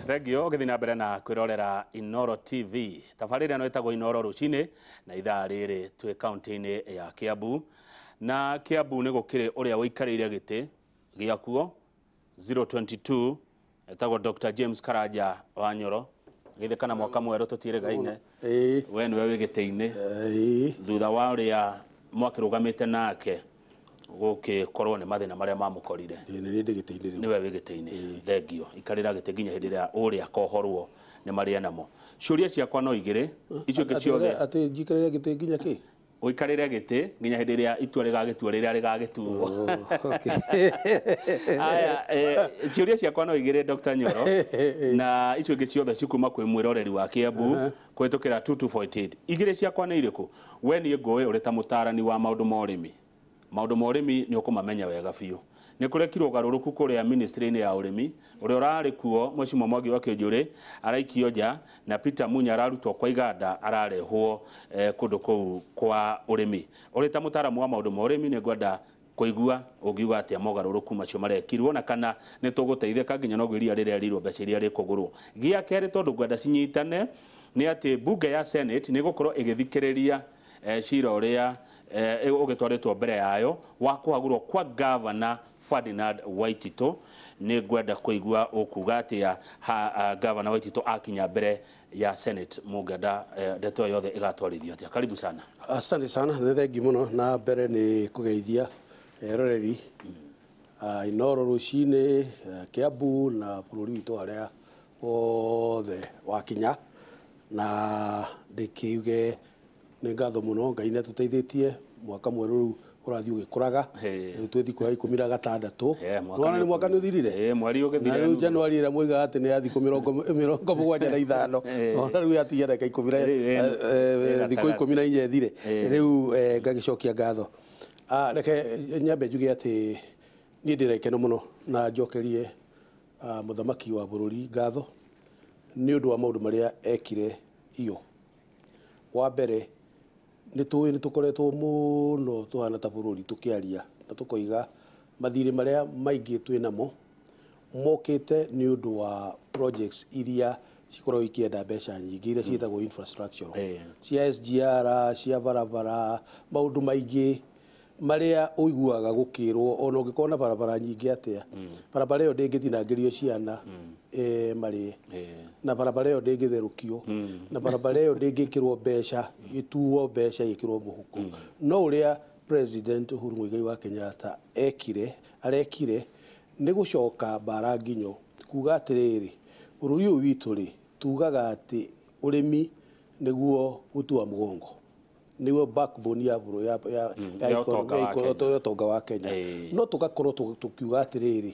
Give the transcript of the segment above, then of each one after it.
Thengio ũgĩthiĩ na mbere na kwĩrorera Inooro TV. Tabarĩra ĩno ĩtagwo Inooro rũcinĩ na ithaa rĩrĩ twĩ kaunti-inĩ ya Kiambu. Na Kiambu nĩ gũkĩrĩ ũrĩa ũikarĩire gĩtĩ gĩakuo 022 etagwo Dr. James Karanja Wanyoro. Githĩ kana mwaka mwerũ tũtiĩrĩgaine. We nĩwe wĩ gĩtĩ-inĩ. Thutha wa ũrĩa mwakĩrũgamĩte nake gũgĩkorwo nĩ mathĩna marĩa mamũkorire. Nĩwe wĩ gĩtĩ-inĩ. Thengio. Ikarĩra gĩtĩ nginya hĩndĩ ĩrĩa ũrĩa akohorwo nĩ marĩa namo. Ciũria ciakwa no igĩrĩ, icio ingĩ ciothe. Atĩ njikarĩre gĩtĩ nginya kĩ? Ũikarĩre gĩtĩ nginya hĩndĩ ĩrĩa itua rĩgagĩtuo rĩrĩa rĩgagĩtuo. Aya, ciũria ciakwa no igĩrĩ Dr. Nyoro na icio ingĩ ciothe cikuma kwĩ mwĩroreri wa Kiambu kũhĩtũkĩra 2248. Igĩrĩ ciakwa nĩ irĩkũ? We niĩ ngũĩ ũrĩ ta mũtaarani wa maũndũ ma ũrĩmi. Maũndũ ma ũrĩmi nĩ ũkũmamenya wega biũ. Nĩ kũrekirwo ũgarũrũku kũrĩa ministry-inĩ ya ũrĩmi, ũrĩa ũrarĩ kuo Mheshimiwa Mwangi wa Kĩũnjũrĩ araikio nja na Peter Munya ararutwo kwa iganda ararehwo kũndũ kũu kwa ũrĩmi. Ũrĩ ta mũtaaramu wa maũndũ ma ũrĩmi nĩ ngwenda kũigua ũngiuga atĩa mogarũrũku macio marekirwo na kana nĩ tũgũteithĩka nginya noguo iria rĩrerirwo mbeca iria rĩkũgũrwo. Gĩa kerĩ tondũ ngwenda cinyitane nĩ atĩ mbunge ya Senate nĩ ĩgũkorwo ĩgĩthikĩrĩria cira ũrĩa ũgĩtwarĩtwo mbere yayo wa kũhagũrwo kwa Governor Ferdinand Waititu. Nĩ ngwenda kũigua ũkuga atĩa Governor Waititu akinya mbere ya Senate mũngenda ndeto yothe ĩgatwarithio atĩa. Karibu sana. Asante sana, nĩ thengi mũno. Na mbere nĩ kũgeithia eroreri Inooro rũcinĩ Kiambu na bũrũri witũ harĩa wothe wakinya, na ndĩkiuge nĩ ngatho mũno Ngai nĩ atũteithĩtie mwaka mwerũ rĩu ũrathiĩ ũgĩkũraga. Rĩu twĩ thikũ ya 16. Nĩwona nĩ mwaka nĩ ũthirire? Mweri ũgĩthire. Na rĩu Januari ĩrĩa moigaga atĩ nĩ ya thikũ 75. Ona rĩu yatigia ndagĩka ikũmi na thikũ 14 ĩthire. Rĩu ngagĩcokia ngatho. Reke nyambe njuge atĩ niĩ ndĩ na ikeno mũno na njokerie mũthamaki wa bũrũri ngatho nĩ ũndũ wa maũndũ marĩa ekire iyo. Wa mbere nĩ tũĩ nĩ tũkoretwo mũno tũhana ta bũrũri tũkĩaria na tũkoiga mathirĩ marĩa maingĩ twĩ namo mokĩte nĩ ũndũ wa projects iria cikoragwo ikĩenda mbeca nyingĩ iria ciĩtagwo infrastructure cia SGR, cia barabara, maũndũ maingĩ marĩa ũiguaga gũkĩrwo ona ũngĩkorwo na barabara nyingĩ atĩa, barabara ĩyo ndĩngĩtinangĩrio ciana marĩe, na barabara ĩyo ndĩngĩtherũkio, na barabara ĩyo ndĩngĩkĩrwo mbeca, ĩtuo mbeca ĩkĩrwo mũhuko. No ũrĩa President Uhuru Muigai wa Kenyatta ekire, arekire nĩ gũcoka mbara nginyo kuga atĩrĩrĩ, bũrũri ũyũ witũ rĩ, tugaga atĩ ũrĩmi nĩguo ũti wa mũgongo, nĩguo backbone ya ũtonga wa Kenya. No tũgakorwo tũkiuga atĩrĩrĩ,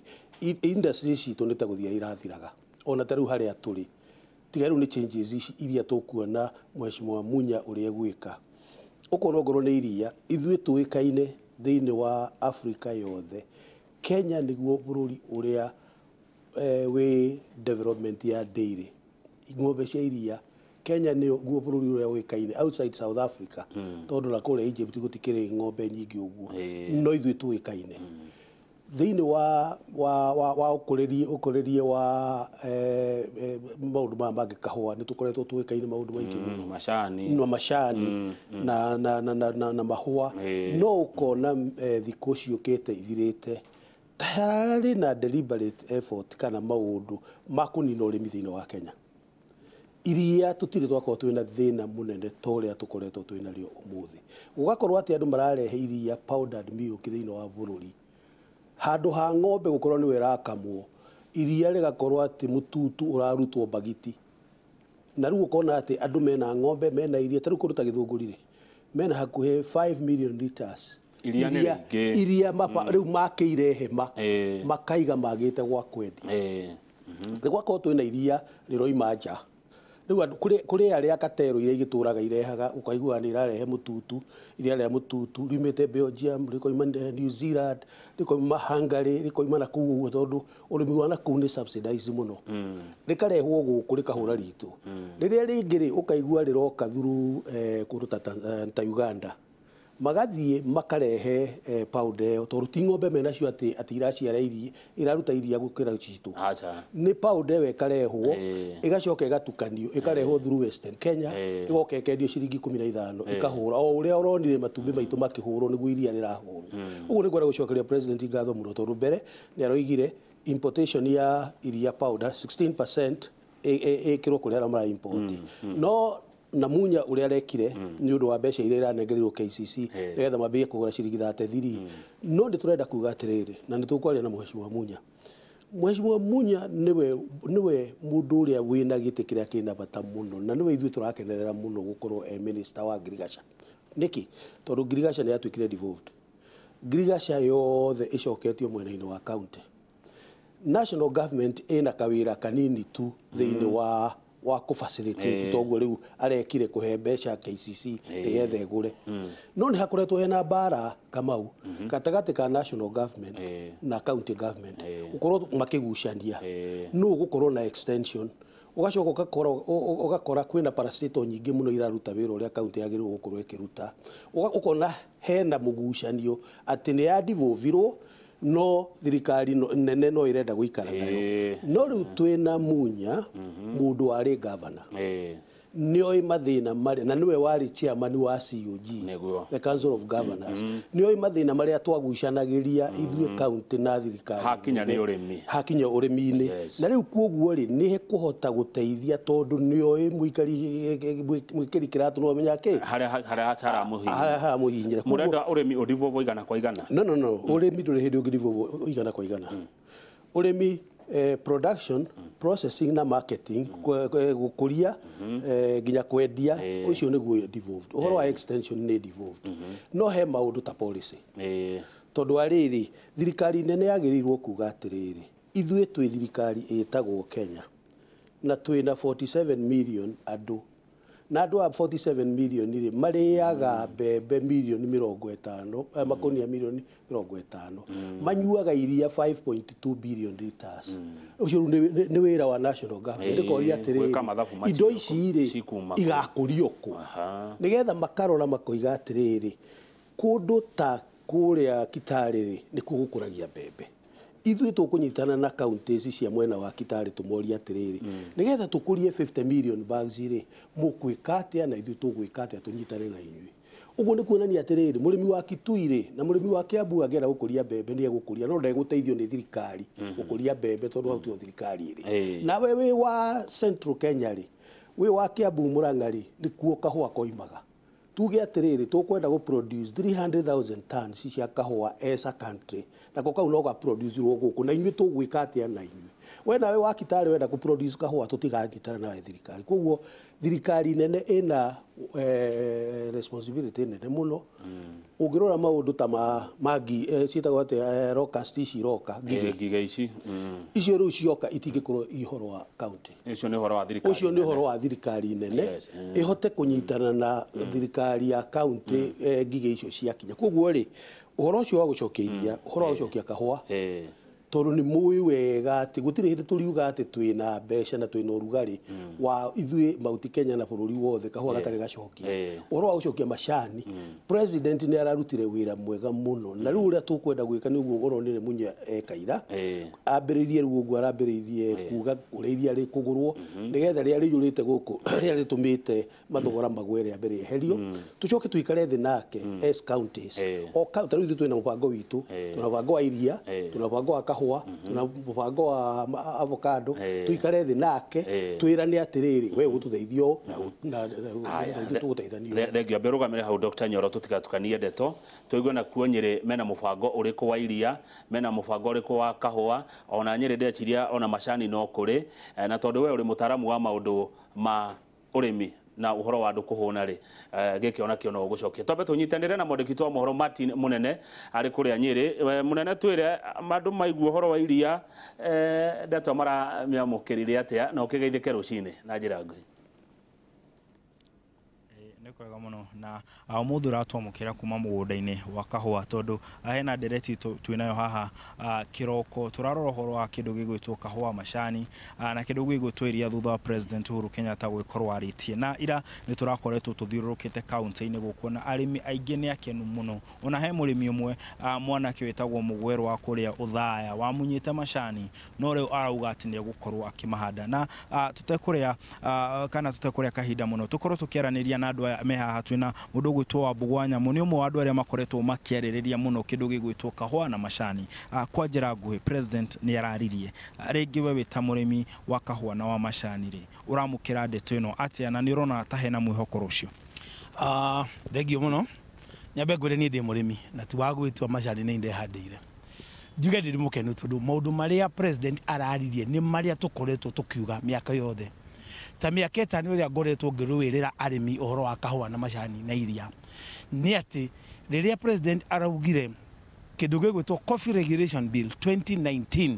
industry citũ nĩ ta gũthira irathiraga ona ta rĩu harĩa tũrĩ. Tiga rĩu nĩ changes ici iria tũkuona Mheshimiwa Munya ũrĩa egwĩka. Ũkona ongorwo nĩ iria, ithuĩ tũĩkaine thĩinĩ wa Afrika yothe. Kenya nĩguo bũrũri ũrĩa wĩ development ya dairy, ng'ombe cia iria. Kenya nĩguo bũrũri ũrĩa ũĩkaine outside South Africa, tondũ na kũrĩa Egypt gũtikĩrĩ ng'ombe nyingĩ ũguo, no ithuĩ tũĩkaine thĩinĩ wa ũkũrĩrie wa maũndũ maya mangĩ kahũa. Nĩ tũkoretwo tũĩkaine maũndũ maingĩ mũno, macani na macani na mahũa. No ũkona thikũ ciũkĩte ithirĩte harĩ na deliberate effort kana maũndũ ma kũnina ũrĩmi thĩinĩ wa Kenya. Iria tũtirĩ twakorwo twĩna thĩna mũnene ta ũrĩa tũkoretwo twĩ narĩo ũmũthĩ. Gũgakorwo atĩ andũ mararehe iria powdered milk thĩinĩ wa bũrũri, handũ ha ng'ombe gũkorwo nĩwe ĩrakamwo, iria rĩgakorwo atĩ mũtutu ũrarutwo mbagiti. Na rĩu ũkona atĩ andũ mena ng'ombe mena iria, ta rĩu kũndũ ta Gĩthũngũri rĩ, mena hakuhĩ 5 million liters iria nĩ rĩingĩ. Iria rĩu makĩire hema makaiga magĩte gwa kwendia. Nĩ gwakorwo twĩna iria rĩroima nja. Rĩu andũ kũrĩ arĩa katero iria igĩtũraga irehaga, ũkaigua nĩ irarehe mũtutu, iria rĩa mũtutu riumĩte Belgium, rĩkoima New Zealand, rĩkoima Hungary, rĩkoima na kũu ũguo, tondũ ũrĩmi wa na kũu nĩ subsidized mũno. Rĩkarehwo gũkũ rĩkahũra ritũ. Rĩrĩa rĩngĩ rĩ, ũkaigua rĩroka through kũndũ ta Uganda. Magathiĩ makarehe powder ĩyo tondũ ti ng'ombe menacio atĩ iraciara iria iraruta iria gũkĩra citũ. Nĩ powder ĩyo ĩkarehwo ĩgacoka ĩgatukanio ĩkarehwo through Western Kenya ĩgoka ĩkendio ciringi 15 ĩkahũra o ũrĩa ũronire matumbĩ maitũ makĩhũrwo nĩguo iria rĩrahũrwo. Ũguo nĩ ngwenda gũcokeria president ngatho mũno tondũ mbere nĩ aroigire importation ya iria powder 16% ĩkĩrwo kũrĩa arĩa mara import. No na Munya ũrĩa arekire nĩ ũndũ wa mbeca iria iranegereirwo KCC nĩgetha mambĩrĩrie kũgũra ciringi 33. No nĩ tũrenda kuga atĩrĩrĩ, na nĩ tũkwaria na Mheshimiwa Munya. Mheshimiwa Munya nĩwe mũndũ ũrĩa wĩna gĩtĩ kĩrĩa kĩna bata mũno na nĩwe ithuĩ tũrakenerera mũno gũkorwo e minister wa ngirigaca. Nĩkĩ? Tondũ ngirigaca nĩ yatuĩkire devolved. Ngirigaca yothe ĩcoketio mwena-inĩ wa county. National government ĩna kawĩra kanini tu thĩinĩ wa kũ-facilitate toguo rĩu arekire kũhe mbeca KCC nĩgetha ĩgũre. No nĩ hakoretwo hena mbara Kamau gatagatĩ ka national government na county government gũkorwo makĩgucania nũ gũkorwo na extension. Ũgacoka ũgakora kwĩna parastatal nyingĩ mũno iraruta wĩra ũrĩa county yagĩrĩirwo gũkorwo ĩkĩruta. Ũkona hena mũgucanio atĩ nĩ ya devolvirwo no thirikari nene no ĩrenda gũikara nayo. No rĩu twĩna Munya mũndũ warĩ governor nĩoĩ mathĩna marĩa na nĩwe warĩ chairman wa COG, the Council of Governors, nĩoĩ mathĩna marĩa twagucanagĩria ithuĩ county na thirikari hakinya nĩ ũrĩmi, hakinya ũrĩmi-inĩ. Na rĩu kuoguo rĩ nĩ kũhota gũteithia tondũ nĩoĩ mũikari kĩratũ no amenya kĩ harĩa haramũhihinyĩra. Mũrenda ũrĩmi ũdevolve igana kwa igana? No, no, no, ũrĩmi ndũrĩ hĩndĩ ũngĩdevolve igana kwa igana. Ũrĩmi production, processing na marketing, gũkũria nginya kwendia, ũcio nĩguo devolved. Ũhoro wa extension nĩ devolved. No he maũndũ ta policy. Tondũ wa rĩrĩ, thirikari nene yagĩrĩirwo kuga atĩrĩrĩ, ithuĩ twĩ thirikari ĩtagwo Kenya na twĩna 47 million andũ. Na andũ a 47 million rĩ marĩaga mbembe milioni 50, makonia milioni 50, manyuaga iria 5.2 billion liters. Ũcio nĩ wĩra wa national government ĩkoria atĩrĩrĩ, indo ici rĩ igakũrio kũ, nĩgetha makarora makoiga atĩrĩrĩ, kũndũ ta kũrĩa Kitale rĩ nĩkuo gũkũragia mbembe. Ithuĩ tũkũnyitana na counties cia mwena wa Kitale tũmorie atĩrĩrĩ, nĩgetha tũkũrie 50 million bags rĩ mũkwĩka atĩa na ithuĩ tũgwĩka atĩa tũnyitane na inyuĩ. Ũguo nĩ kuonania atĩrĩrĩ, mũrĩmi wa Kitui rĩ na mũrĩmi wa Kiambu angĩenda gũkũria mbembe nĩ egũkũria, no ndegũteithio nĩ thirikari gũkũria mbembe tondũ hau tiho thirikari ĩrĩ. Nawe wĩ wa Central Kenya rĩ, wĩ wa Kiambu Murang'a rĩ, nĩkuo kahũa koimaga. Tuge atĩrĩrĩ, tũkwenda gũ produce 300,000 tons cia kahũa as a country, nako kau no ga produce rwo gũkũ, na inyuĩ tũgwĩka atĩa na inyuĩ. We nawe wa Kitale wenda kũ produce kahũa tũtiganyitana nawe thirikari. Koguo thirikari nene ĩna responsibility nene mũno. Ũngĩrora maũndũ ta mangi ciĩtagwo atĩa, locust ici iroka, ngige ici icio rĩu cioka itingĩkorwo i ũhoro wa county. Ũcio nĩ ũhoro wa thirikari. Ũcio nĩ ũhoro wa thirikari nene ĩhote kũnyitana na thirikari ya county ngige icio ciakinya. Koguo rĩ ũhoro ũcio wa gũcokia iria, ũhoro wa gũcokia kahũa, tondũ nĩ mũĩ wega atĩ gũtirĩ hĩndĩ tũriuga atĩ twĩna mbeca na twĩna ũrugarĩ wa ithuĩ Mount Kenya na bũrũri wothe kahũa gatarĩ gacokia. Ũhoro wa gũcokia macani, president nĩ ararutire wĩra mwega mũno, na rĩu ũrĩa tũkwenda gwĩka nĩ ũguo ũronire Munya ekaira ambĩrĩirie rĩu ũguo arambĩrĩirie kuga ũrĩa iria rĩkũgũrwo nĩgetha rĩrĩa rĩiyũrĩte gũkũ rĩrĩa rĩtũmĩte mathogora magwe rĩa mbere eherio, tũcoke tũikare thĩ nake as counties. O ta rĩu ithuĩ twĩna mũbango witũ, twĩna mũbango wa iria, twĩna mũbango wa kahũa, twĩna mũbango wa avocado, tũikare thĩ nake twĩrane atĩrĩrĩ, we ũgũtũteithia ũũ na ithuĩ tũgũteithania. Thengiũ. Ambe ũrũgamĩre hau Dr. Nyoro, tũtigatukanie ndeto, tũigue nakuo Nyĩrĩ mena mũbango ũrĩkũ wa iria, mena mũbango ũrĩkũ wa kahũa, ona Nyĩrĩ ndeciria ona macani no kũrĩ, na tondũ we ũrĩ mũtaaramu wa maũndũ ma ũrĩmi na ũhoro wa andũ kũhũna rĩ, gĩkĩ ona kĩo no ũgũcokia. Twambe tũnyitanĩre na mwandĩki witũ wa mohoro Martin Mũnene arĩ kũrĩa Nyĩrĩ. Mũnene, twĩre andũ maigua ũhoro wa iria ndeto maramĩamũkĩrire atĩa na ũkĩgeithĩke rũcinĩ na njĩra nguhĩ. Nĩ kwega mũno na ũmũthĩ ũratwamũkĩra kuma mũgũnda-inĩ wa kahũa tondũ hena ndereti twĩnayo haha kĩroko tũrarora ũhoro wa kĩndũ gĩgwĩtwo kahũa macani na kĩndũ gĩgwĩtwo iria thutha wa President Uhuru Kenyatta gwĩkorwo arĩtie na ira nĩ tũrakoretwo tũthiũrũrũkĩte kaunti-inĩ gũkũ na arĩmi aingĩ nĩ akenu mũno ona he mũrĩmi ũmwe mwanake wĩtagwo Mũgwerũ wa kũrĩa Ũthaya wamunyĩte macani no rĩu arauga atĩ nĩ egũkorwo akĩmahanda na tũtekũrĩa kana tũtekũrĩa kahinda mũno tũkorwo tũkĩaranĩria na andũ aya me haha twĩna mũndũ ũgwĩtwo Wambũgũ wa Nyamũ nĩ ũmwe wa andũ arĩa makoretwo makĩarĩrĩria mũno kĩndũ gĩgwĩtwo kahũa na macani. Kwa njĩra nguhĩ President nĩ araririe rĩngĩ we wĩ ta mũrĩmi wa kahũa na wa macani rĩ ũramũkĩra ndeto ĩno atĩa na nĩ ũrona ta hena mwĩhoko rũciũ? Thengio mũno. Nyambe ngwĩre niĩ ndĩ mũrĩmi na ti wa gwĩtua macani nĩ ndehandĩire. Njuge ndĩ mũkenu tondũ maũndũ marĩa President araririe nĩ marĩa tũkoretwo tũkiuga mĩaka yothe. Ta mĩaka ĩtano ĩrĩa ngoretwo ngĩrũĩrĩra arĩmi ũhoro wa kahũa na macani na iria nĩ atĩ rĩrĩa President araugire kĩndũ gĩgwĩtwo Coffee Regulation Bill 2019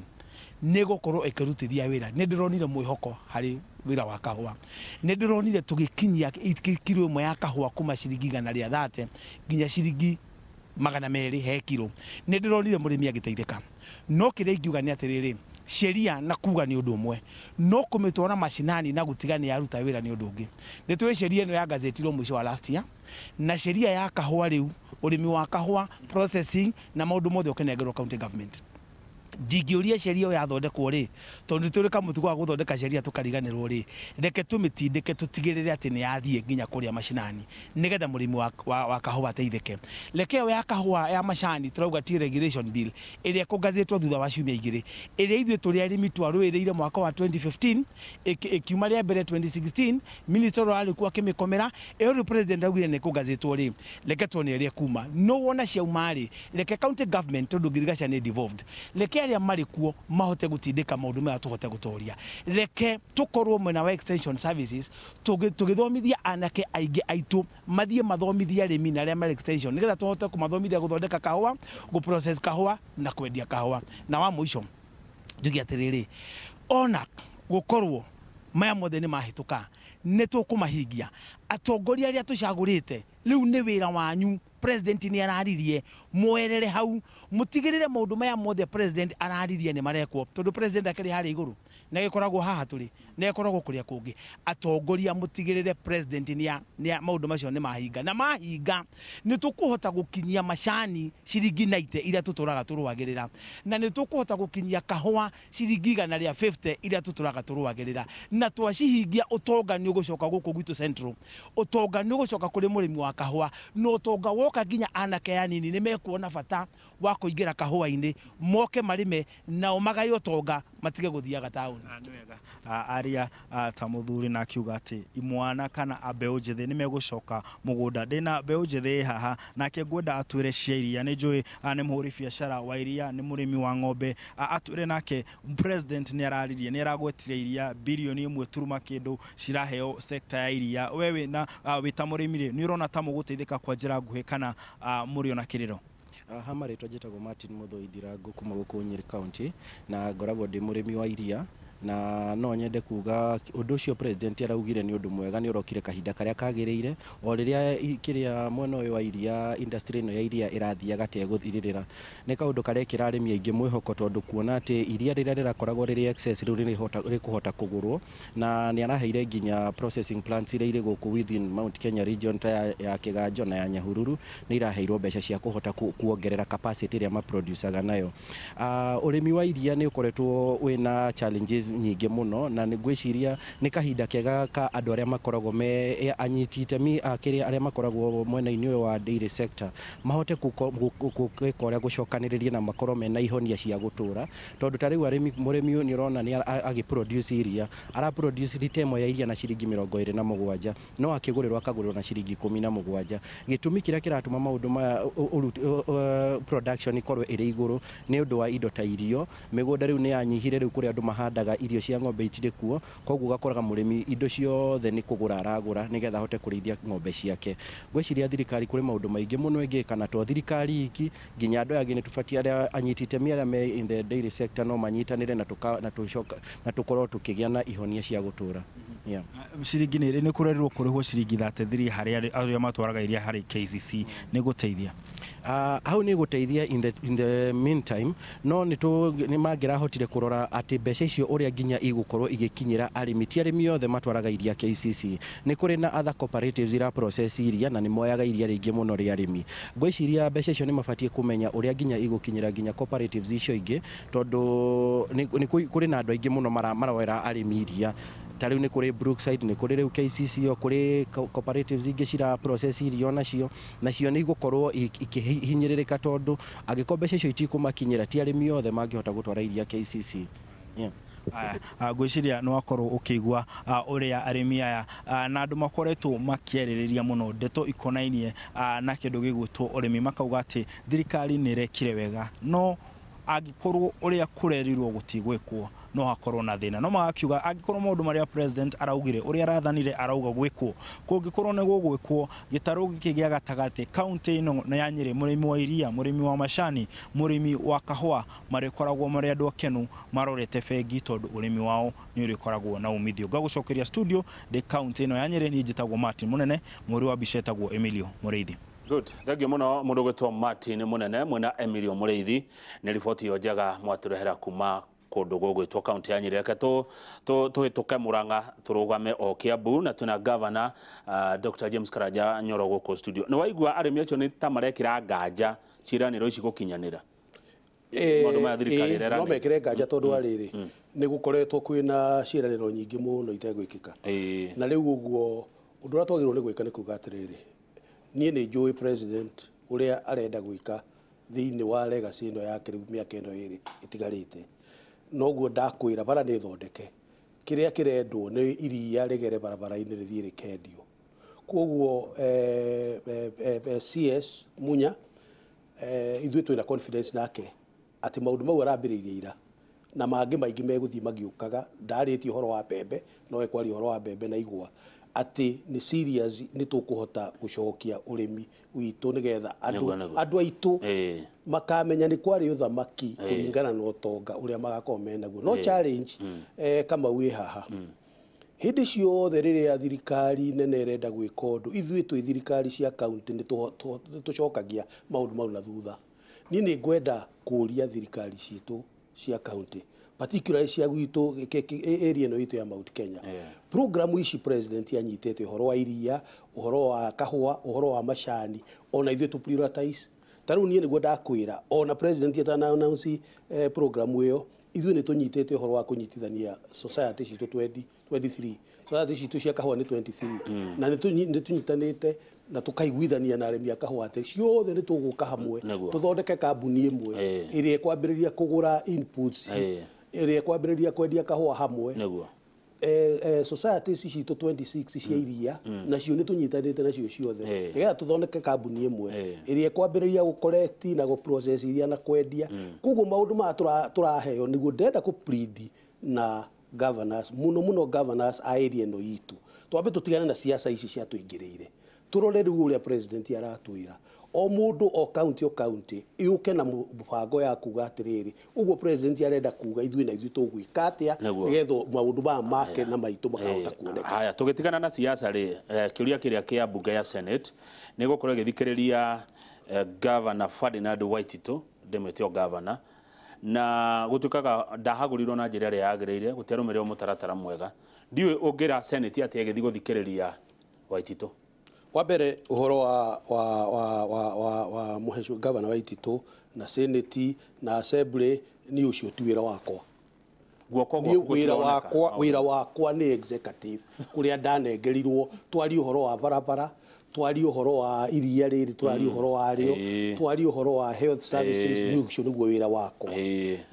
nĩ gũkorwo ĩkĩrutithia wĩra, nĩ ndĩronire mwĩhoko harĩ wĩra wa kahũa. Nĩ ndĩronire tũgĩkinyia kiro ĩmwe ya kahũa kuma ciringi 130 nginya ciringi 200 he kiro. Nĩ ndĩronire mũrĩmi agĩteithĩka. No kĩrĩa ingiuga nĩ atĩrĩrĩ, sheria na kuga nĩ ũndũ ũmwe, no kũmĩtwara macinani na gũtiga nĩ yaruta wĩra nĩ ũndũ ũngĩ. Nĩ tũĩ sheria ĩno ya gazetirwo mũico wa last year, na sheria ya kahũa rĩu, ũrĩmi wa kahũa, processing na maũndũ mothe ũkĩnengerwo county government. Ndingĩũria sheria ĩyo yathondekwo rĩ, tondũ tũrĩ kamũtugo ga gũthondeka sheria tũkariganĩrwo rĩ, reke tũmĩtindĩke tũtigĩrĩre atĩ nĩ yathiĩ nginya kũrĩa macinani nĩgetha mũrĩmi wa kahũa ateithĩke. Reke ĩyo ya kahũa ya macani tũrauga ti regulation bill ĩrĩa ĩkũgazetwo thutha wa ciumia igĩrĩ, ĩrĩa ithuĩ tũrĩ arĩmi twarũĩrĩire mwaka wa 2015 ĩkiuma rĩa mbere 2016, minister ũrĩa warĩ kuo akĩmĩkomera, ĩyo rĩu President augire nĩ ĩkũgazetwo rĩ, reke tuone ĩrĩa ĩkuma. No wona ciauma rĩ, reke county government tondũ Ngirigaca nĩ devolved, reke arĩa marĩ kuo mahote gũtindĩka maũndũ maya tũhote gũtoria. Reke tũkorwo mwena wa extension services tũgĩthomithia anake aingĩ aitũ mathiĩ mathomithie arĩmi na arĩa marĩ extension nĩgetha tũhote kũmathomithia gũthondeka kahũa, gũprocess kahũa na kwendia kahũa. Na wa mũico njuge atĩrĩrĩ, ona gũkorwo maya mothe nĩ mahĩtũka nĩ tũkũmahingia. Atongoria arĩa tũcagũrĩte rĩu nĩ wĩra wanyu. President nĩ araririe mwerere hau mũtigĩrĩre maũndũ maya mothe President araririe nĩ marekwo, tondũ President akĩrĩ harĩa igũrũ na gĩkoragwo haha tũrĩ na gĩkoragwo kũrĩa kũngĩ. Atongoria mũtigĩrĩre President nĩ maũndũ macio nĩ mahinga, na mahinga nĩ tũkũhota gũkinyia macani ciringi 90 iria tũtũraga tũrũagĩrĩra, na nĩ tũkũhota gũkinyia kahũa ciringi 150 iria tũtũraga tũrũagĩrĩra, na twacihingia ũtonga nĩ ũgũcoka gũkũ gwitũ Central, ũtonga nĩ ũgũcoka kũrĩ mũrĩmi wa kahũa, na ũtonga woka nginya anake anini nĩ mekuona bata wa kũingĩra kahũa-inĩ moke marĩme nao magae ũtonga matige gũthiaga taũni. Aria ta mũthuri na akiuga atĩ imwana kana mbeũ njĩthĩ nĩ megũcoka mũgũnda. Ndĩna mbeũ njĩthĩ haha nake ngwenda atwĩre cia iria, nĩ njũĩ nĩ mũhũri biacara wa iria, nĩ mũrĩmi wa ng'ombe, atwĩre nake President nĩ araririe nĩ aragwetire iria bilioni 1 turuma kĩndũ ciraheo sector ya iria. We wĩna wĩ ta mũrĩmi rĩ, nĩ ũrona ta mũgũteithĩka kwa njĩra nguhĩ kana mũrĩ ona kĩrĩro? Ha marĩtwa njĩtagwo Martin Mũthũi Ndirango kuma gũkũ Nyĩrĩ County na ngoragwo ndĩ mũrĩmi wa iria, na no nyende kuga ũndũ ũcio President araugire nĩ ũndũ mwega, nĩ ũrokire kahinda karĩa kagĩrĩire o rĩrĩa kĩrĩa mwena ũyũ wa iria industry ĩno ya iria ĩrathiaga ta ĩgũthirĩrĩra. Nĩ kaũndũ karekĩra arĩmi aingĩ mwĩhoko tondũ kuona atĩ iria rĩrĩa rĩrakoragwo rĩrĩ excess rĩu rĩkũhota kũgũrwo, na nĩ araheire nginya processing plants iria irĩ gũkũ within Mount Kenya region ta ya Kĩganjo na ya Nyahururu nĩ iraheirwo mbeca cia kũhota kuongerera capacity ĩrĩa maproducaga nayo. Ũrĩmi wa iria nĩ ũkoretwo wĩna challenges nyingĩ mũno, na nĩ ngwĩciria nĩ kahinda kega ka andũ arĩa makoragwo me anyiti itemi a kĩrĩa arĩa makoragwo mwena-inĩ ũyũ wa dairy sector mahote gwĩka ũrĩa gũcokanĩrĩria na makorwo mena ihonia cia gũtũra, tondũ ta rĩu arĩmi mũrĩmi nĩ ũrona nĩ agĩproduce iria, araproduce rita ĩmwe ya iria na ciringi 27 no akĩgũrĩrwo akagũrĩrwo na ciringi 17. Gĩtũmi kĩrĩa kĩratũma maũndũ maya production ikorwo ĩrĩ igũrũ nĩ ũndũ wa indo ta irio. Mĩgũnda rĩu nĩ yanyihire, rĩu kũrĩ andũ mahandaga irio cia ng'ombe itirĩ kuo, koguo ũgakoraga mũrĩmi indo ciothe nĩ kũgũra aragũra nĩgetha ahote kũrĩithia ng'ombe ciake. Ngwĩciria thirikari kũrĩ maũndũ maingĩ mũno ĩngĩka, na to thirikari iki, nginya andũ aya angĩ nĩ tũbatiĩ, arĩa anyiti itemi arĩa me in the dairy sector no manyitanĩre na tũkorwo tũkĩgĩa na ihonia cia gũtũra. Yeah. Ciringi nĩ kũrerirwo kũrĩhwo ciringi 33 harĩ arĩa matwaraga iria harĩ KCC, nĩ gũteithia hau nĩ gũteithia in the meantime, no nĩ mangĩrahotire kũrora atĩ mbeca icio ũrĩa nginya igũkorwo igĩkinyĩra arĩmi. Ti arĩmi othe matwaraga iria KCC, nĩ kũrĩ na other cooperatives ira process iria na nĩ moyaga iria rĩingĩ mũno rĩa arĩmi. Ngwĩciria mbeca icio nĩ mabatiĩ kũmenya ũrĩa nginya igũkinyĩra nginya cooperatives icio ingĩ, tondũ nĩ kũrĩ na andũ aingĩ mũno maroera arĩmi iria. Ta rĩu nĩ kũrĩ Brookside, nĩ kũrĩ rĩu KCC, o kũrĩ cooperatives ingĩ cira process irio, nacio nĩ igũkorwo ikĩhinyĩrĩrĩka, tondũ angĩkorwo mbeca icio itikũmakinyĩra, ti arĩmi othe mangĩhota gũtwara iria KCC. Yeah. Ngwĩciria nĩ wakorwo ũkĩigua ũrĩa arĩmi aya na andũ makoretwo makĩarĩrĩria mũno ndeto ikonainie na kĩndũ gĩgwĩtwo ũrĩmi, makauga atĩ thirikari nĩ ĩrekire wega, no angĩkorwo ũrĩa kũrerirwo gũtigwĩkwo no hakorwo na thĩna. No magakiuga angĩkorwo maũndũ marĩa president araugire, ũrĩa arathanire arauga gwĩkwo, kũngĩkorwo nĩ gũgwĩkwo gĩtarũ gĩkĩ gĩa gatagatĩ kaunti ĩno ya Nyĩrĩ, mũrĩmi wa iria, mũrĩmi wa macani, mũrĩmi wa kahũa marĩkoragwo marĩ andũ akenu marorete bengi, tondũ ũrĩmi wao nĩ ũrĩkoragwo na umithio. Ngagũcokeria studio ndĩ kaunti ĩno ya Nyĩrĩ, niĩ njĩtagwo Martin Mũnene, mũhũri wa mbica etagwo Emilio Mũrĩithi. Good. Thank you muno mundu gwitwo Martin Munene mwena Emilio Mũrĩithi nĩ riboti ĩyo njega mwatũrehera kuma kũndũ gũgwĩtwo kaunti ya Nyĩrĩ. Reke tũhĩtũke Murang'a tũrũgame o Kiambu, na twĩna governor Dr. James Karanja Nyoro gũkũ studio. Nĩ waigua arĩmi acio nĩ ta marekĩra nganja ciĩranĩro ici gũkinyanĩra? Maũndũ maya thirikari ĩrera no mekĩre nganja, tondũ wa rĩrĩ nĩ gũkoretwo kwĩna ciĩranĩro nyingĩ mũno itegwĩkĩka. Na rĩu ũguo ũndũ ũrĩa twagĩrĩirwo nĩ gwĩka nĩ kuga atĩrĩrĩ, niĩ nĩ njũĩ president ũrĩa arenda gwĩka thĩinĩ wa legacy ĩno yake rĩu mĩaka ĩno ĩrĩ ĩtigarĩte. Noguo ndakwĩra bara nĩ thondeke, kĩrĩa kĩrendwo nĩ iria rĩgere barabara-inĩ rĩthiĩ rĩkendio. Koguo CS Munya, ithuĩ twĩna confidence nake atĩ maũndũ mau arambĩrĩirie ira na mangĩ maingĩ megũthiĩ magĩũkaga. Ndarĩtie ũhoro wa mbembe, no ekwaria ũhoro wa mbembe na igwa, atĩ nĩ serious nĩ tũkũhota gũcokia ũrĩmi witũ nĩgetha andũ aitũ makamenya nĩ kwarĩ ũthamaki kũringana na ũtonga ũrĩa magakorwo menaguo. No challenge Kamau wĩ haha, hĩndĩ ciothe rĩrĩa thirikari nene ĩrenda gwĩka ũndũ, ithuĩ twĩ thirikari cia kaunti nĩ tũcokagia maũndũ mau na thutha. Niĩ nĩ ngwenda kũũria thirikari citũ cia kaunti, particularly cia gwitũ area ĩno itũ ya Mount Kenya, program ici president anyitĩte ũhoro wa iria, ũhoro wa kahũa, ũhoro wa macani, ona ithuĩ tũ prioritize. Ta rĩu niĩ nĩguo ndakwĩra, ona president atana announce program ĩyo, ithuĩ nĩ tũnyitĩte ũhoro wa kũnyitithania society citũ 23 society citũ cia kahũa nĩ 23, na nĩ tũnyitanĩte na tũkaiguithania na arĩmi a kahũa atĩ ciothe nĩ tũgũka hamwe tũthondeke kambuni ĩmwe ĩrĩa ĩkwambĩrĩria kũgũra inputs, ĩrĩa ĩkwambĩrĩria kwendia kahũa hamwe. Societies citũ 26 cia iria nacio nĩ tũnyitanĩte nacio ciothe nĩgetha tũthondeke kambuni ĩmwe ĩrĩa ĩkwambĩrĩria gũ-collect na gũ-process iria na kwendia. Koguo maũndũ maya tũraheo nĩguo ndĩrenda kũ-plead na governors, mũno mũno governors a area ĩno itũ, twambe tũtigane na siasa ici ciatũingĩrĩire, tũrore rĩu ũrĩa president aratwĩra. O mũndũ o county o county yũke na mũbango ya kuga atĩrĩrĩ, ũguo president arenda kuga ithuĩ na ithuĩ tũgwĩka atĩa nĩgetha maũndũ maya make na maitũ makahota kuoneka. Haya, tũgĩtigana na siasa rĩ, kĩũria kĩrĩa kĩa mbunge ya Senate nĩ gũkorwo ĩgĩthikĩrĩria Governor Ferdinand Waititu, ndĩmwĩte o governor, na gũtuĩkaga ndahagũrirwo na njĩra ĩrĩa yagĩrĩire, gũtiarũmĩrĩrwo mũtaratara mwega. Ndiũĩ ũngĩra Senate atĩa ĩgĩthiĩ gũthikĩrĩria Waititu? Wa mbere ũhoro wa mũhecwo Governor Waititu na Senate na Assembly, ni ũcio ti wĩra wakwa. Wĩra wakwa nĩ executive kũrĩa ndanengerirwo twarie ũhoro wa barabara, Twarie ũhoro wa iria rĩrĩ, twarie ũhoro wa rĩo, twarie ũhoro wa health services. Niĩ ũcio nĩguo wĩra wakwa.